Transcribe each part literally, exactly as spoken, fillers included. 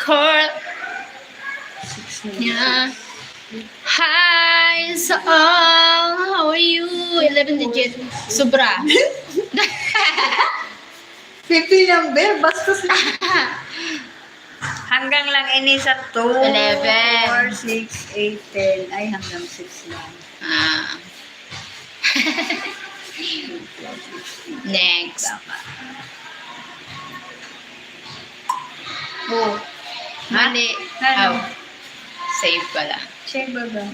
Carl. Yeah. Hi sa all. How are you? Eleven digit. Sobra. Fifty number. Basta sa Hanggang lang ini sa two, Eleven. Four, six, eight, ten. Ay, hanggang six lang. Ah. Next. Tama. Oh. Ha? Mali. Ano? Oh. Save pala. Save ba ba?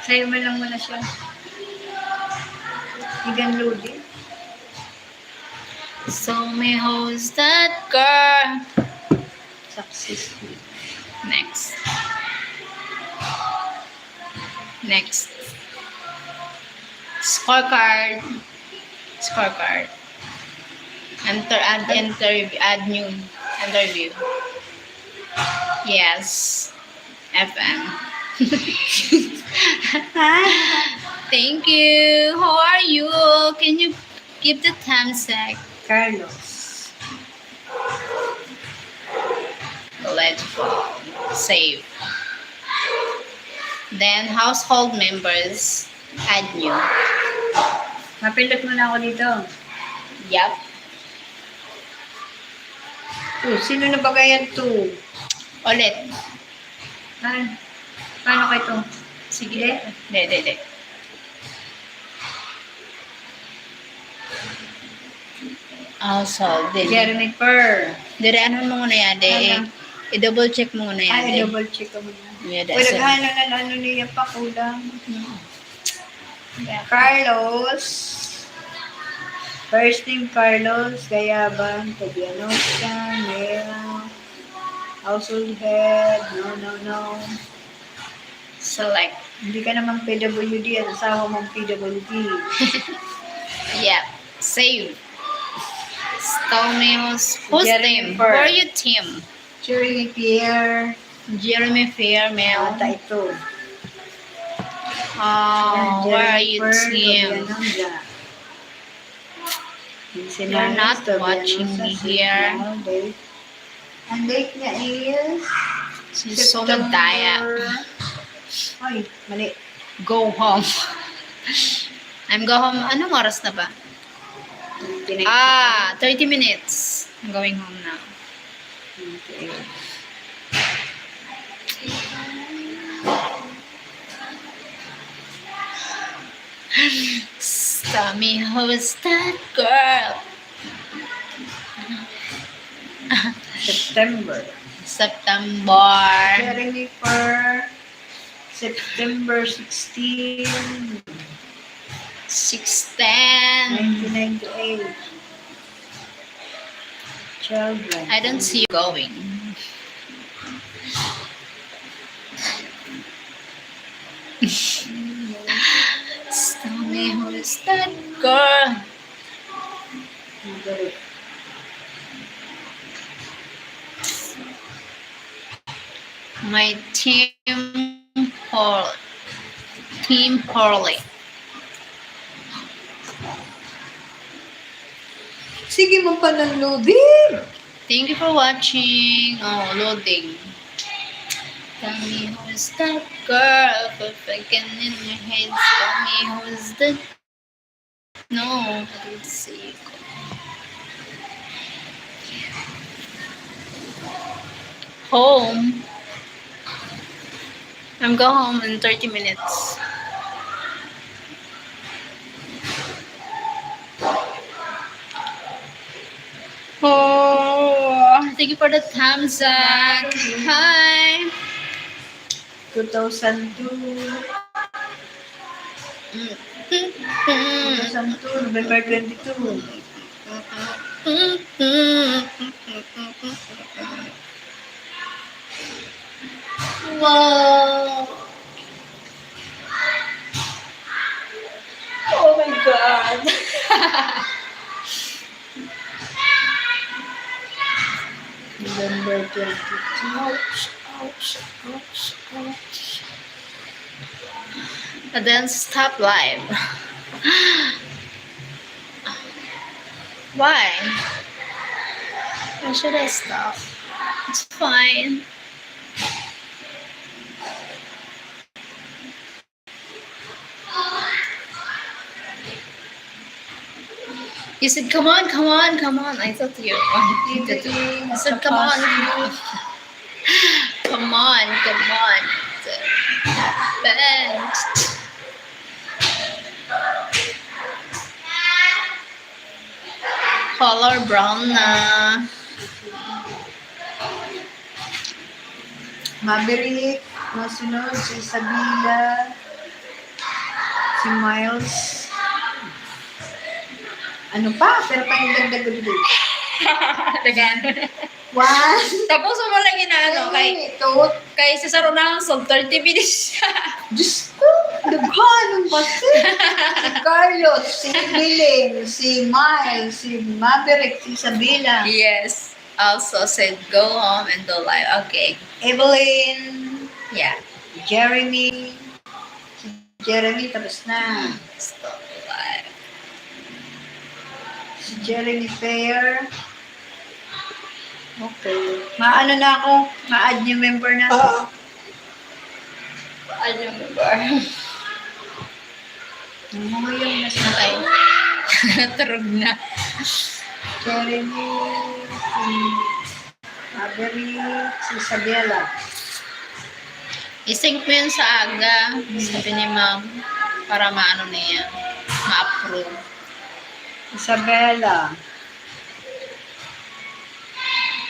Save mo lang muna siya. Igan loading. So, me, who's that girl? Successful. Next. Next. Scorecard. Scorecard. Enter, add interview, add new interview. Yes. F M. Hi. Thank you. How are you? Can you give the time check? Carlos. Let's go. Save. Then, household members, add new. Mapindot muna ako dito. Yup. Oh, sino na ba kaya to? Ulit. Ay, paano kayo to? Sige. Hindi, hindi, hindi. Household, dili. Jeremy Purr. Diri, ano mo muna yan, di, Ano? I-double check mo muna yan, Ay, di. Double check ko muna. Yeah, that's Pwede it. Ano na, ano niya pa, kulang. Hmm. Yeah, Carlos. First name, Carlos Gayaban, Tobianosa, male. Household head, no, no, no. Select. Hindi ka naman P W D, ang asawa mong P W D. Yeah. Save. Tell me who's, who's Jeremy team? Who are Purr. You team? Jeremy Pierre. Jeremy Pierre, male. Ata ito. Oh, Jeremy where are you Purr, team? Tobianosa. You're not watching me here. Ang date niya is She's so September. Madaya. Ay, mali. Go home. I'm go home. Anong oras na ba? Twenty-nine. Ah, thirty minutes. I'm going home now. Okay. Tell me who's that girl? September. September. Jeremy Purr, September sixteen. Sixteen. Nineteen ninety-eight. Children. I don't see you going. Tell me who's that girl? My team Paul. Team Pauli. Sige, magpa-loading. Thank you for watching. Oh, loading. Tell me who's that girl? Perfect and in your head. Tell me who's that? No, let's see. Home. I'm go home in thirty minutes. Oh, thank you for the thumbs up. Hi. Two thousand two. Two thousand two, November twenty-two. Wow! Oh my God! November twenty-two. Ouch, ouch, ouch, ouch. And then stop live. Why? Why should I stop? It's fine. He said, "Come on, come on, come on." I thought you wanted to do. I said, "Come on, come on." Come on, come on. Bent. Color brown na. Maverick, masunod si Isabela, si Miles. Ano pa? Pero pa yung dagdag ko dito. Dagan. One. Tapos mo lang inaano, kay, Ay, ito. Kay Cesar Onalson, thirty minutes siya. Diyos ko, naghanong ba siya? Si Carlos, si Miling, si Miles, si Maverick, si Isabela. Yes. Also said, "Go home and do live." Okay. Evelyn. Yeah. Jeremy. Si Jeremy, tapos na. Stop live. Si Jeremy Fair. Okay. Maano na ako? Ma-add new member na. Oo. Ma-add new member. Ano yung mas matay? Turog na. Jeremy, si Maverick, si Isabela. I-sync mo yun sa aga, sabi ni ma'am, para maano niya, ma-approve. Isabela.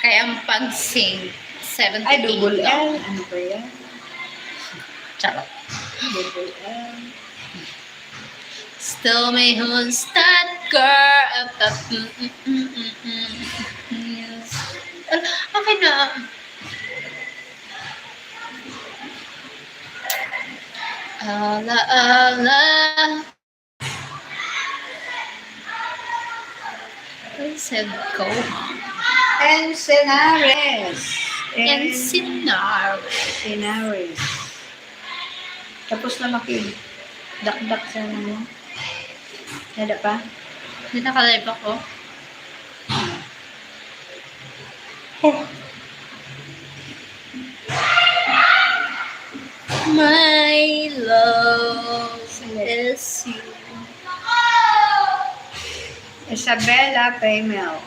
Kaya ang pag-sync, seventy-eight Ay, double lang. L. Ano ba yan? Charot. Double L. Still may hon stat girl. Yes. Ah, okay na. Ala, ala. I said, "Go home." Encenares. En- Encinares. Encinares. Tapos na maki-, dakdak sa ano mo. Nada pa? Hindi, naka-live ako. My love is you. Isabela Paymel.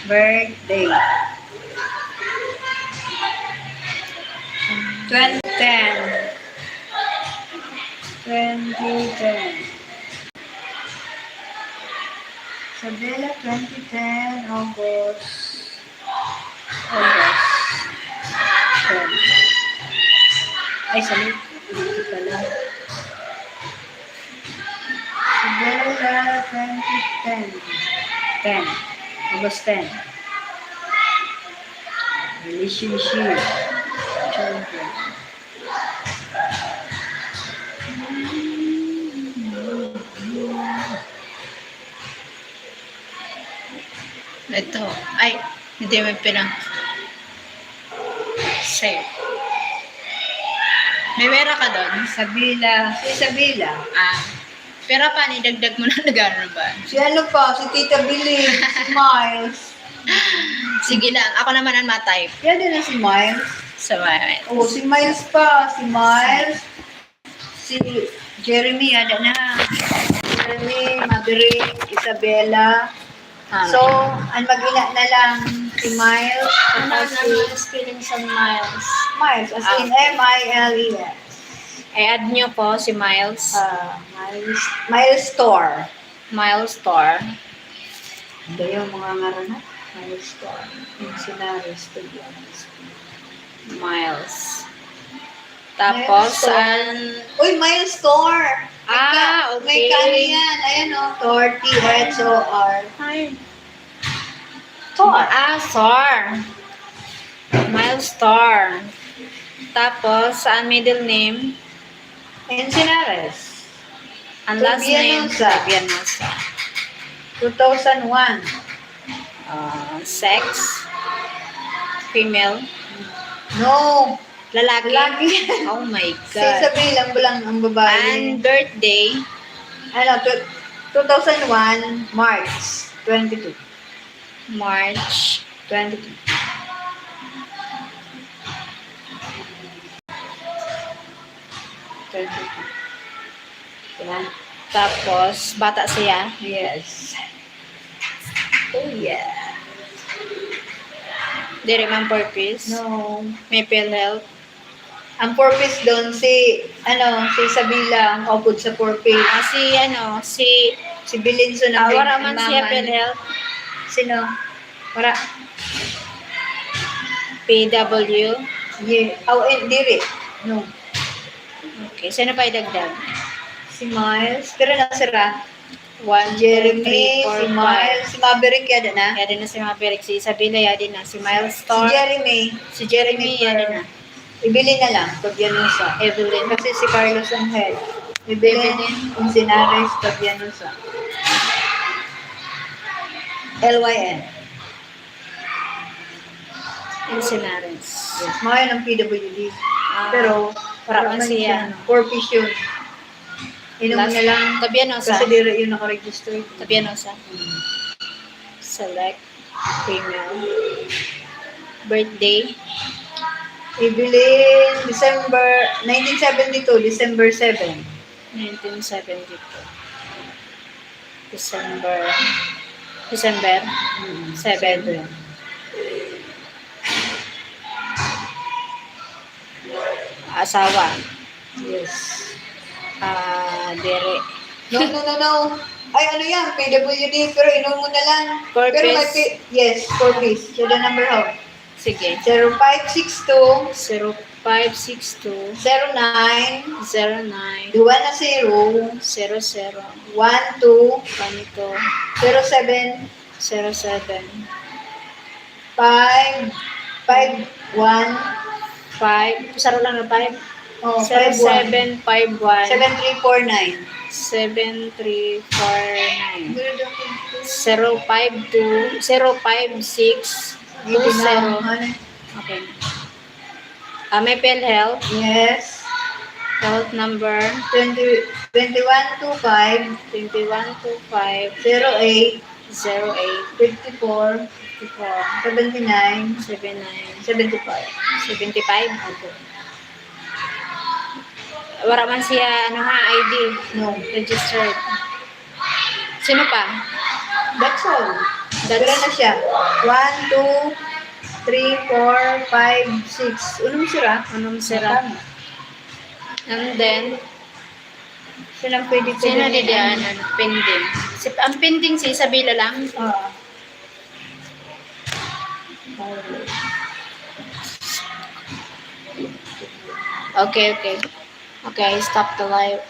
Birthday. Twenty ten. Twenty ten. Isabela, twenty ten, August. August. Ten. Ay, salit. Hindi pala. Isabela, twenty ten. Ten. August ten. Relationship. Children. Ito. Ay, hindi mo pinang-, save. May pera ka doon? Isabela. Si Isabela. Ah. Pera pa, ni dagdag mo na, nagano na ba? Si ano pa, si Tita Billy, si Miles. Sige lang, ako naman ang ma-type. Pwede na si Miles. Sa Miles. Oo, si Miles pa. Si Miles, si Jeremy, ada na. Jeremy, Maverick, Isabela. Ah. So, ang mag-ina na lang, si Miles, Ano, tapos ano si ang spelling sa Miles? Miles, as Ah, in okay. M I L E S. I-add nyo po si Miles. Ah, Miles, Miles Store. Miles Store. Ito yung mga ngaran na. Miles Store. Yung sinabi, studio. Miles. Tapos, Miles Store. an- Uy, Miles Store. May Ah, ka-, may okay. Kano yan. Ayan, oh. Thor, T H O R. Ay. Thor. Ah, Sor. Miles Store. Tapos, sa middle name? Encinares. Ang last name, Turbianosa. Turbianosa. Two thousand one. Ah, sex? Female? No. Lalaki? Lalaki. Oh my God. Sa, sa bilang, bilang ang babae. And birthday? Ano, tw-, two thousand one, March twenty-two. March twenty-two. Twenty-two. Yan. Tapos, bata siya. Yes. Oh, yeah. Diri man purpose. No. May PhilHealth. Ang purpose doon, si, ano, si Isabela ang upod sa purpose. Ah, si, ano, si... Si Belinson Ah, ang wala man siya mangan. PhilHealth. Sino? Wala. P W. Yeah. Oh, eh, diri. No. Okay, sino pa idagdag? Si Miles. Pero na sira. One, Jeremy, two, three, four, si five. Miles, si Maverick, yada na. Yada na si Maverick. Si Isabela, yada na. Si Miles Si Thor. Jeremy. Si Jeremy, Jennifer. Yada na. Evelyn na lang, Tobianusa. Evelyn. Kasi si Carlos ang head. Evelyn, Evelyn. Encinares, Tobianusa. L Y N. Encinares. Yes, mga yun ang P W D. Ah, Pero, wala man siya. Four fish yun. Inom Last, na lang. Tobianusa. Kasi diri yun nakaregister. Tobianusa. Select. Female. Birthday. Evelyn, December, nineteen seventy-two, December seven. Nineteen seventy-two. December. December? Mm, Seven. Asawa. Yes. Ah, diri. No, no, no, no. Ay, ano yan? P W D, pero inom mo na lang. Four Pero may piece. P- yes, four piece. So, the number how? Sige. Zero five six two, Zero five six two, zero nine, zero nine, duwa na zero, zero zero, one two, one two, zero seven, zero seven, five, five, one, five, saro lang na five, oh, zero five, one, seven five one, seven three four nine. seven three four nine, zero five two, zero five six two zero. Okay. Ah, may PhilHealth. Yes. Health number Twenty, twenty-one two five, twenty-one two five zero eight, zero eight fifty-four, fifty-four seventy-nine, seven nine seventy-five. seventy-five. Wala man siya, ano ha, I D. No. Registered. Sino pa? That's all. That's- Pira na siya? One, two, three, four, five, six. Unom sira? Unom sira? Tama. And then, Sino ang pwede sino pwede di diyan? Ano, pending. Si, ang pending si Isabela lang. Ah. Okay, okay. Okay, stop the live.